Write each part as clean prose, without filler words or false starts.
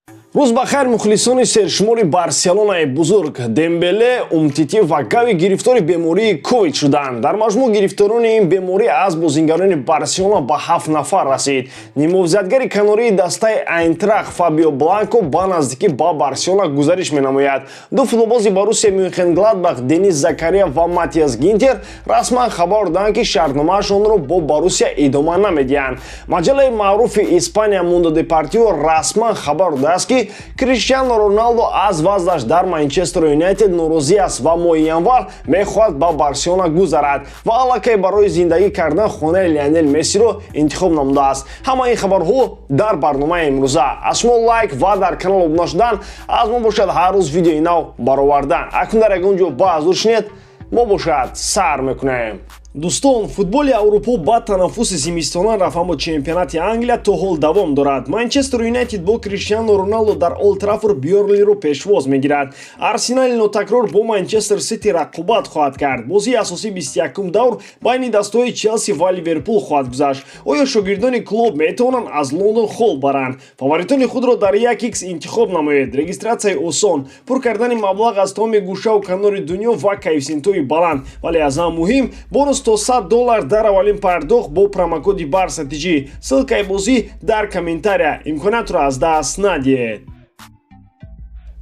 Рӯз ба хайр, мухлисони сершумори Барселонаи бузург. Дембеле, Умтити ва Гави гирифтори бемории ковид шуданд. Дар маҷмӯъ гирифторони ин беморӣ аз бозингарони Барселона ба ҳафт нафар расид. Нимуҳофизатгари канории дастаи Айнтрахт Фабио Бланко ба наздикӣ ба Барселона гузариш менамояд. Ду футболбози Боруссия Мюнхенгладбах, Денис Закария ва Матиас Гинтер, расман хабар доданд, ки шартномаашонро бо Боруссия идома намедиҳанд. Маҷаллаи маъруфи Испания Мундо Депортиво расман хабар додааст, ки Криштиано Роналдо аз вазъаш дар Манчестер Юнайтед норозӣ аст ва моҳи январ мехоҳад ба Барселона гузарад ва аллакай барои зиндагӣ кардан хонаи Лионел Мессиро интихоб намудааст. Ҳама ин хабарҳо дар барномаи имрӯза. Аз шумо лайк ва дар канал обуна шудан, аз мо бошад ҳар рӯз видеои нав баровардан. Акнун дар ягон ҷо ба ҳузур шинед, мо бошад сар мекунем. Дӯстон, футболи Аврупо ба танаффуси зимистона рафт, аммо чемпионати Англия то ҳол давом дорад. Манчестер Юнайтед бо Криштиану Роналдо дар Олд Траффорд Бёрнлиро пешвоз мегирад. Арсенали нотакрор бо Манчестер Сити рақобат хоҳад кард. Бозии асосии 21-ум давр байни дастаҳои Челси ва Ливерпул хоҳад гузашт. Оё шогирдони Клоп метавонанд аз Лондон хол баранд? Фаворитони худро дар 1x интихоб намоед. Регистратсияи осон, пур кардани маблағ аз тамоми гӯшаву канори дунё ва коэффисиентҳои баланд, вале аз ҳама муҳим, бонус то $100 дар аввалин пардохт бо промокоди Барса ТЖ. Ссылкаи бозӣ дар комментария. Имкониятро аз даст надиҳед.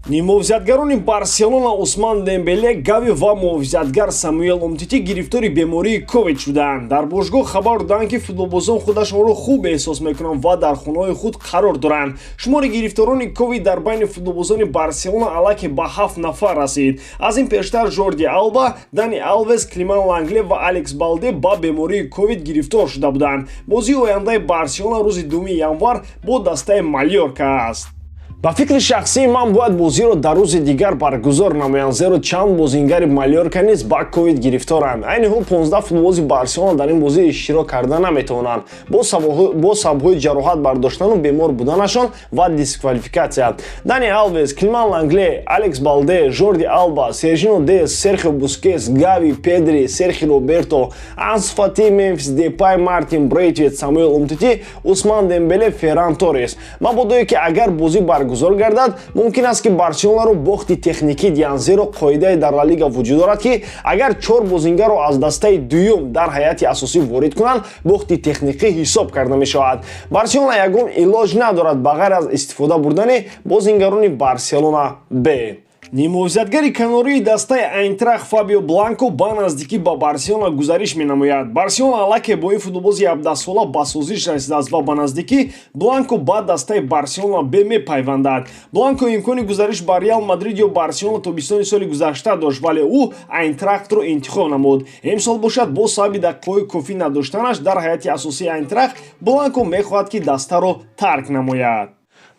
Нимуҳофизатгарони Барселона Усман Дембеле, Гави ва муҳофизатгар Самуэл Умтити гирифтори бемории ковид шуданд. Дар бошгоҳ хабар доданд, ки футболбозон худашонро хуб эҳсос мекунанд ва дар хонаҳои худ қарор доранд. Шумори гирифторони ковид дар байни футболбозони Барселона аллакай ба ҳафт нафар расид. Аз ин пештар Жорди Алба, Дани Алвес, Климан Лангле ва Алекс Балде ба бемории ковид гирифтор шуда буданд. Бозии ояндаи Барселона рӯзи 2 январ бо дастаи Малёрка аст. Ба фикри шахсии ман, бояд бозиро дар рӯзи дигар баргузор намоянд, зеро чанд бозингари Малёрка низ ба ковид гирифторанд. Айни ҳол 15 футболбози Барселона дар ин бозӣ иштирок карда наметавонанд бо сабабҳои ҷароҳат бардоштану бемор буданашон ва дисквалификатсия. Дани Алвес, Климан Лангле, Алекс Балде, Жорди Алба, Сержино Дест, Серхио Бускес, Гави, Педри, Серхи Роберто, Ансу Фати, Мемфис Депай, Мартин Брейтвет, Самуэл Умтити, Усман Дембеле, Ферран Торрес. Мабодое ки агар бозӣ баргузор гардад, мумкин аст, ки Барселонаро бохти техникӣ диҳанд, зеро қоидае дар Ла Лига вуҷуд дорад, ки агар чор бозингарро аз дастаи дуюм дар ҳайати асосӣ ворид кунанд, бохти техникӣ ҳисоб карда мешавад. Барселона ягон илоҷ надорад, ба ғайр аз истифода бурдани бозингарони Барселона Б. Нимуҳофизатгари канории дастаи Айнтрахт Фабио Бланко ба наздикӣ ба Барселона гузариш менамояд. Барселона аллакай бо ин футболбози 17-сола ба созиш расидааст ва ба наздикӣ Бланко ба дастаи Барселона Б мепайвандад. Бланко имкони гузариш ба Реал Мадрид ё Барселона тобистони соли гузашта дошт, вале ӯ Айнтрахтро интихоб намуд. Имсол бошад, бо сабаби дақиқаҳои кофӣ надоштанаш дар ҳайати асосии Айнтрахт, Бланко мехоҳад, ки дастаро тарк намояд.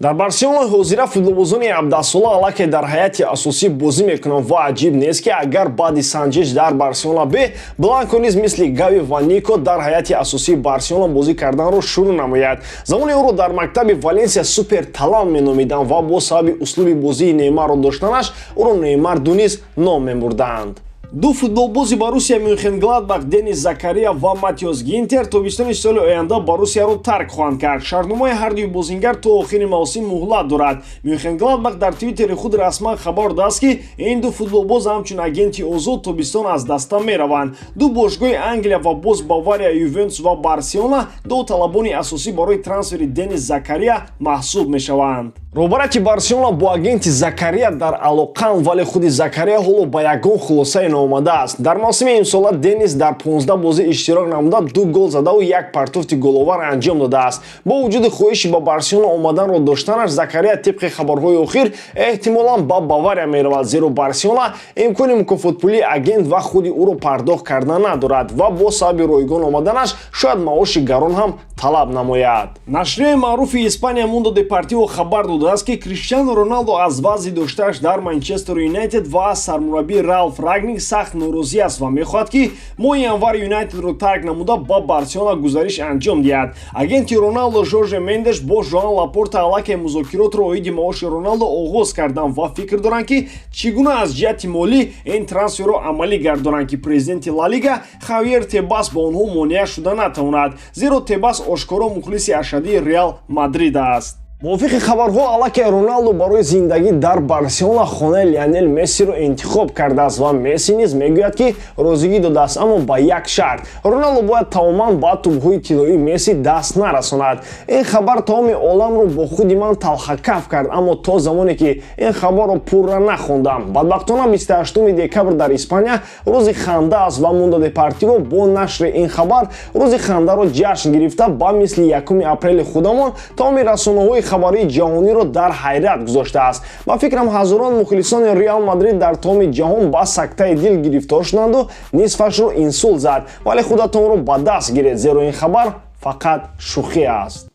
Дар Барселона ҳозира футболбозони 17-сола аллакай дар ҳайати асосӣ бозӣ мекунанд ва аҷиб нест, ки агар баъди санҷиш дар Барселона Б Бланко низ мисли Гави ва Нико дар ҳайати асосии Барселона бозӣ карданро шурӯъ намояд. Замоне ӯро дар мактаби Валенсия супер талант меномиданд ва бо сабаби услуби бозии Неймарро доштанаш ӯро Неймар ду низ ном мебурданд. Ду футболбози Боруссия Мюнхенгладбах, Денис Закария ва Матиос Гинтер, тобистони соли оянда Боруссияро тарк хоҳанд кард. Шартномаи ҳардуи бозингар то охири мавсим муҳлат дорад. Мюнхенгладбах дар Твиттери худ расман хабар додааст, ки ин ду футболбоз ҳамчун агенти озод тобистон аз даста мераванд. Ду бошгоҳи Англия ва боз Бавария, Ювентус ва Барселона ду талабони асосӣ барои трансфери Денис Закария маҳсуб мешаванд. Роҳбарияти Барселона бо агенти Закария дар алоқанд, вале худи Закария ҳоло ба ягон хулосае наомадааст. Дар мавсими имсола Денис дар 15 бозӣ иштирок намуда, ду гол задаву як партофти головар анҷом додааст. Бо вуҷуди хоҳиши ба Барселона омаданро доштанаш, Закария тибқи хабарҳои охир эҳтимолан ба Бавария меравад, зеро Барселона имкони мукофотпулии агент ва худи ӯро пардохт карда надорад ва бо сабаби ройгон омаданаш шояд маоши гарон ҳам талаб намояд. Нашрияи маъруфи Испания Мундо Депортиво хабар додааст, ки Криштиану Роналдо аз вазъи доштааш дар Манчестер Юнайтед ва аз сармураббӣ Ралф Рангник сахт норозӣ аст ва мехоҳад, ки моҳи январ Юнайтедро тарк намуда, ба Барселона гузариш анҷом диҳад. Агенти Роналдо Жорже Мендеш бо Жоан Лапорта аллакай музокиротро оиди маоши Роналдо оғоз карданд ва фикр доранд, ки чӣ гуна аз ҷиҳати молӣ ин трансферро амалӣ гардонанд, ки президенти Ла Лига Хавьер Тебас ба онҳо монеа шуда натавонад, зеро Тебас ошкоро мухлиси ашаддии Реал Мадрид аст. Мувофиқи хабарҳо, аллакай Роналду барои зиндагӣ дар Барселона хонаи Лионел Мессиро интихоб кардааст ва Месси низ мегӯяд, ки розигӣ додааст, аммо ба як шарт: Роналду бояд тамоман ба тӯбҳои тиллоии Месси даст нарасонад. Ин хабар тамоми оламро бо худи ман талхакаф кард, аммо то замоне ки ин хабарро пурра нахондам. Бадбахтона, 28 декабр дар Испания рӯзи ханда аст ва Мундо Депортиво бо нашри ин хабар рӯзи хандаро ҷашн гирифта, ба мисли 1 апрели худамон тамоми расонаҳои хабарии ҷаҳониро дар ҳайрат гузоштааст. Ба фикрам, ҳазорон мухлисони Реал Мадрид дар тамоми ҷаҳон ба сактаи дил гирифтор шуданду нисфашро инсулт зад. Вале худатонро ба даст гиред, зеро ин хабар фақат шӯхӣ аст.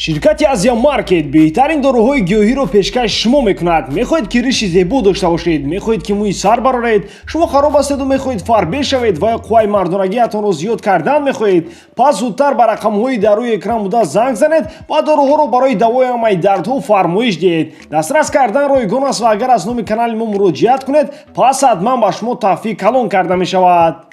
Ширкати Азия Маркет беҳтарин доруҳои гиёҳиро пешкаши шумо мекунад. Мехоҳед, ки риши зебо дошта бошед, мехоҳед, ки мӯи сар бароред, шумо хароб ҳастеду мехоҳед фарбе шавед ва ё қувваи мардонагиатонро зиёд кардан мехоҳед, пас зудтар ба рақамҳои дар рӯи экран буда занг занед ва доруҳоро барои давои ҳамаи дардҳо фармоиш диҳед. Дастрас кардан ройгон аст ва агар аз номи канали мо муроҷиат кунед, пас ҳатман ба шумо тахфифи калон карда мешавад.